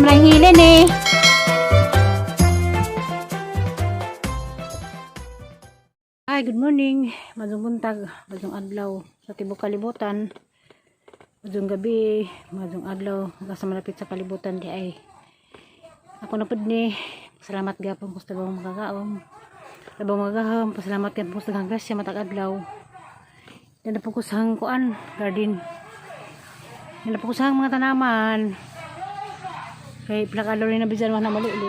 Sobrang hilin eh. Hi, good morning. Madung buntag, madung adlaw sa tibok kalibutan. Madung gabi, madung adlaw hanggang sa malapit sa kalibutan di ay. Ako na pud ni. Salamat gapon ko sa tabang makakaom. Tabang makakahom, pasalamat gapon ko sa daghang grasya matag adlaw. Dala po ko sa kuan, garden. Dala po ko sa mga tanaman. Kay plakalo rin na bisan na malili.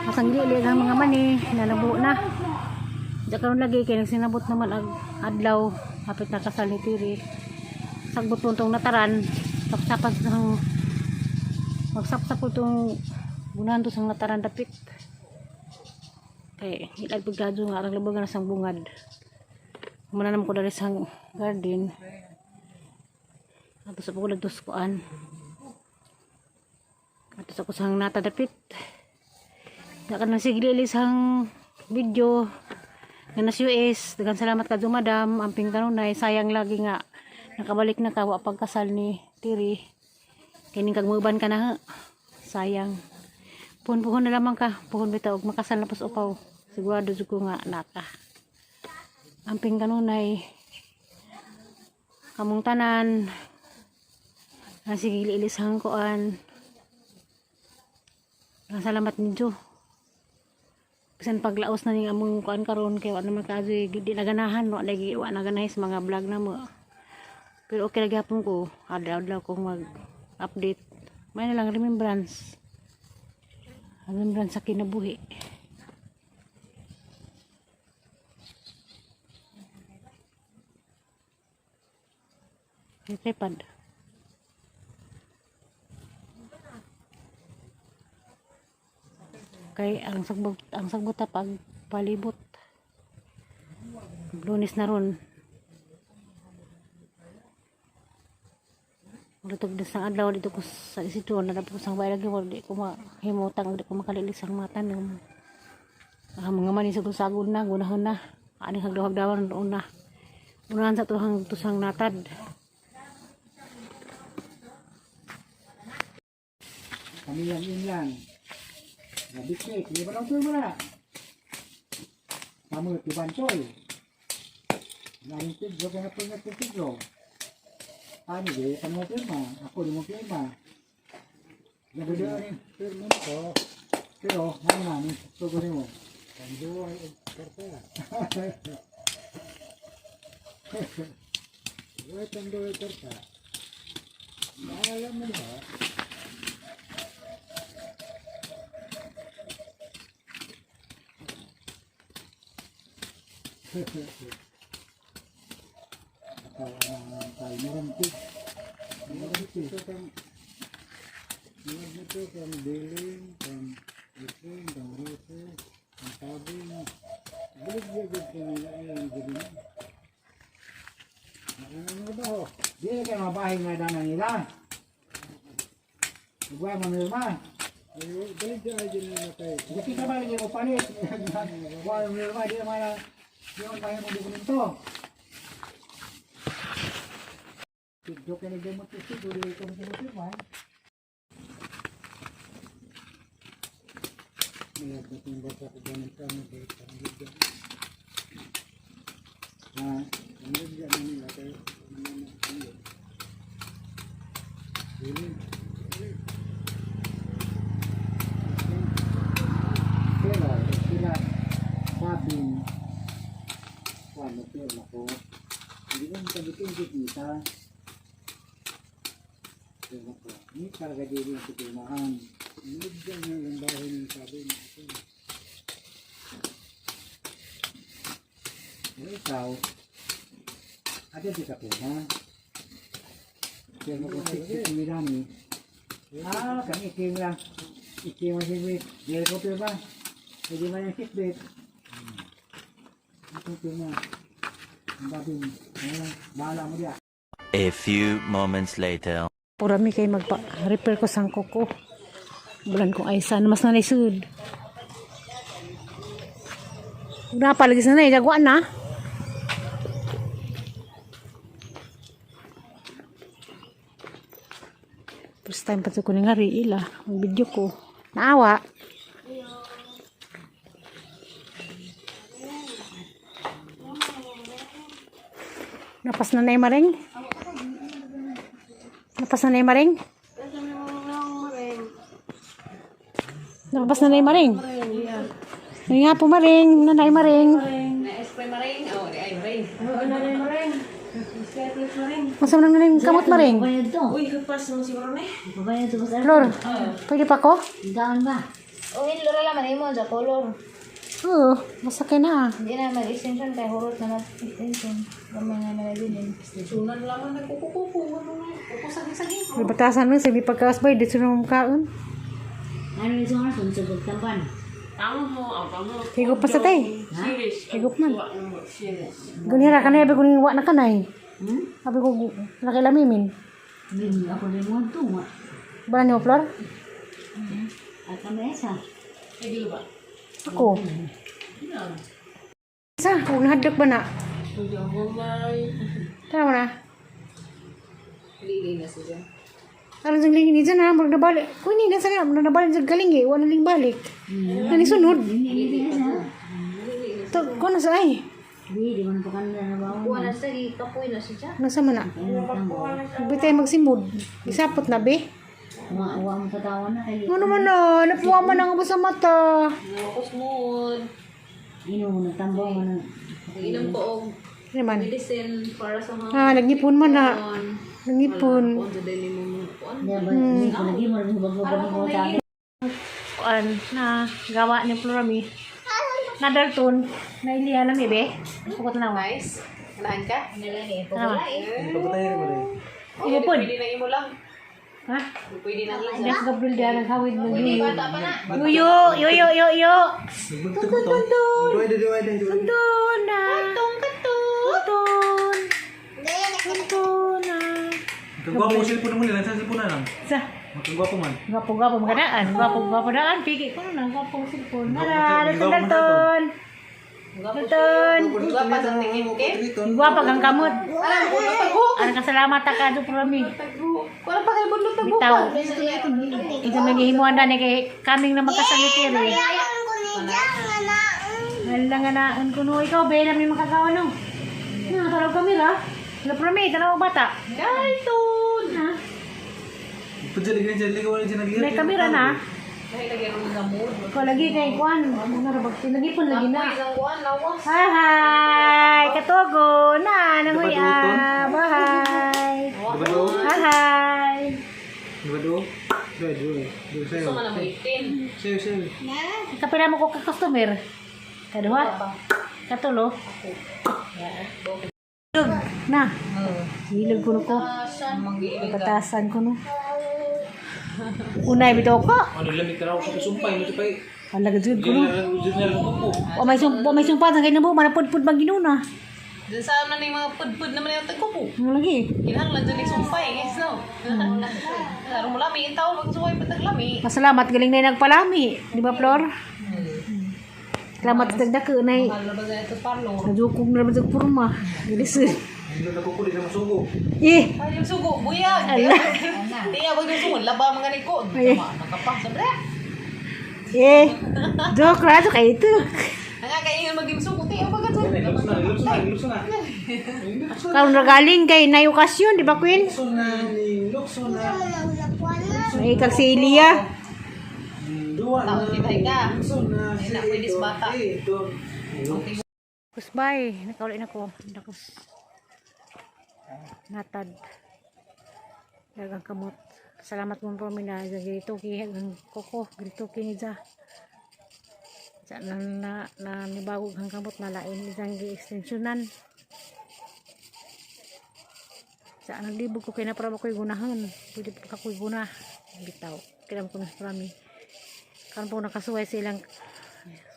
Masang lili ang mga mani, nanabuo na. Diya karon lagi kay nagsinabot naman ang adlaw, hapit na kasal ni Tiri. Sagbot po itong nataran, sapsapan sang magsapsap po itong gunahan to sang nataran dapit. Kay ilag pagkadyo nga arang labagan na sang bungad. Muna naman ko dali sang garden. Ato sa pagulad dos kuan. Ato sa kusang nata dapit. Daka na sige sang video nga nas US. Daghang salamat ka madam. Amping kanunay. Sayang lagi nga nakabalik na ka wa pagkasal ni Tiri. Kining kag muban ka na ha. Sayang. Puhon-puhon na lamang ka. Puhon bitaw og makasal na pos upaw. Sigurado jud ko nga naka. Amping kanunay. Kamong tanan. Nga sige lilisang kuan. Daghang salamat ninyo. Bisan paglaos na ning among kuan karon kay wa naman kaadyo di naganahan, wa lagi, wa naganahi sa mga vlog na mo. Pero okay ra gyapon ko, adlaw-adlaw kong mag update. May na lang remembrance. Remembrance sa kinabuhi. May tripod. Kay ang sagbot ta pag palibot. Lunes na ron. Lutog din sa adlaw dito ko sa Isidro na ko sa bahay lagi, wala di ko mahimutang, di ko makalilis ang mata ng ang mga mani sa sagol na gunahon na ani hagdaw-hagdawan una unahan sa tuhang tusang natad. Kami lang yun lang. Nabikik. Di ba lang ito wala? Kamu tibantoy. Narin tigro, kaya po nga tigro. Ano di, kami mo pirma. Ako di mo pirma. Nabili rin. Pirma ko. Pero, ano namin, tugurin mo. Tanduay og kartera. Uy, tanduay karta. Alam mo ba? Dili kayo mabahin nga dana nila. Igual mo nilma. Jadi ka ba lagi mo palit? Igual mo nilma, di man di man bahin mo dokumento. Tidyo ka na gamot ito, dili ko mo pirma. Ah, pero sila sabing ano pero ko hindi ko makabitin kita pero ko hindi talaga dili ang titimahan. Pero ikaw ada di ka pera pero ko sik mirami ah kami ikim lang ikim mo si dili ko pirma. Hindi man yung fitbit. Ito pirma. Ang babing. Ano, bahala mo diya. A few moments later. Purami kay magpa-repair ko sang kuko. Bulan kong aysan mas na naisud. Na palagi sa na jagwa na. First time pa ko ni ngari ila, ang video ko. Naawa. Napas na na maring? Napas na na maring? Napas na na maring? May nga po maring, nanay maring. Masa man nang kamot maring? Flor, pwede pa ko? Uwin lura lang man imo sa color. Oo, masakay na ah. Hindi na mag-extension kay hurot na mag-extension. Gamay na nalaginin. May batasan mo, sabi pagkakas ba, dito na mukhaon. Ano yung mga sunsugod tampan? Higop pa sa tay. Higop man. Gunhira ka na, abi ko wa na kanay. Hmm? Abi ko, nakilamimin. Hindi ako rin mo ito. Ba niyo, Flor? At kami esa. Ako. Sa, huwag nahadlok ba na? Tara mo na. Aron sa lingin dyan ha, murag nabalik. Kunin na sana, murag nabalik sa galing eh. Wala ling balik. Nani sunod. Hindi esa. To, kuno sa ay. Hindi, di ko na pakanla na ba? Kuha na siya, gikapoy na siya. Nasa man na. Abi tayo magsimod. Isapot na be. Wa mo katawa na kayo. Ano man na, napuwa man ang sa mata. Ino mo nagtambaw man. Inom ko og Ano man? medicine para sa mga Ah, nagnipon man na. Nagnipon. Hindi ba? Hindi ko lagi mo rin hubag-hubag ko tabi. Kuan na gawa ni Florami. Na Dalton, na Ilya lang eh, be. Pukot na ako. Nice. Ganahan ka? Tama. Imo pod. Pwede na imo lang. Ha? Pwede na lang. Jack Gabriel diyan ang hawid mo. Yuyo. Yuyo, yuyo, yuyo, yuyo. Tun tun tun tun. Tun tun na. Tun tun. Tun tun na. Kagwapo cellphone mo nila, sa cellphone na lang. Sa. Magkagwapo man. Gwapo gwapo mga daan. Gwapo gwapo daan. Pigi ko na gwapo cellphone. Nara, Dalton Dalton. Dalton. Gwapa sa tingin ke? Gwapa kang kamot. Ang kasalamat ta ka do prami. Wala pa kay budlot na Bitaw. Ito naghihimuan na ni kay kaming na magkasalitir eh. Hala nga naan ko no. Ikaw, be, namin makakawa no. Na, tanaw kamera. Wala prami, tanaw bata. Dalton! Ha? Pwede lagi na lagi wala dyan May kamera na. Dahil lagi ron sa mood. Ikaw lagi kay Kwan. Ano ra ba? Lagi po lagi na. Isang kuan lawas. Hi! Katogo! Na! Nangoy ah! Bye! Diba do? Hi! Diba do? Do, do. Do, sayo. Gusto man na mo 18. Sayo, sayo. Kapira mo ko ka customer. Kaduha? Katulo? Hilog na. Hilog ko no ko. Batasan ko no. Unay bitaw ko. Ano lamig na ako sa kasumpay, mo pay. Wala gud ko no. Diyan na lang ko. O may sumpa, may sumpa sa kay mo manapudpud maginuna. Diyan sa man yung mga pudpud naman yung tagkupo. Ano lagi? Kinahanglan dyan yung sumpay, guys, no? Laro mo lami, yung tao magsuway pa taglami. Masalamat galing na nagpalami, di ba Flor? Salamat sa dagdako nay. Mahal na ba sa ito parlor? Nadukog na naman sa purma. Bilis. Hindi na ko di na masugo. Eh, Ay, yung sugo, buyag. Tiya, wag yung sugo, laba mga likod. Ay. Tama, nakapa, sabre. eh. Joke ra joke kay ito. Ang kakaingan maging sugo, tiya, bagat sa. Looks na, looks na, looks na. Karon ra galing kay nay okasyon, di ba Queen? Looks na, looks na. Ay kag si Elia. Duwa na. Taon kita ka. Looks na. Ay, na, pwede sa bata. Ito. Kusbay, nakauli na ko. Nakos. Natad. Dagang kamot. Salamat mo po na ganito ki ang koko ganito ki ni ja. Sa na na, na nibago ang kamot na lain isang gi-extensionan. Sa naglibog ko kay na para ko'y gunahan. Pwede pa ko'y guna. Bitaw. Kailan ko na prami. Karon po nakasuway silang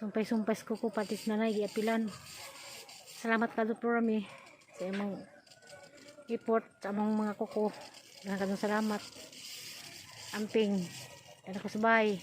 sumpay-sumpay sa kuko pati sa nanay giapilan. Salamat ka Rami sa imong effort sa among mga kuko. Daghang salamat. Amping. Dana ko sabay.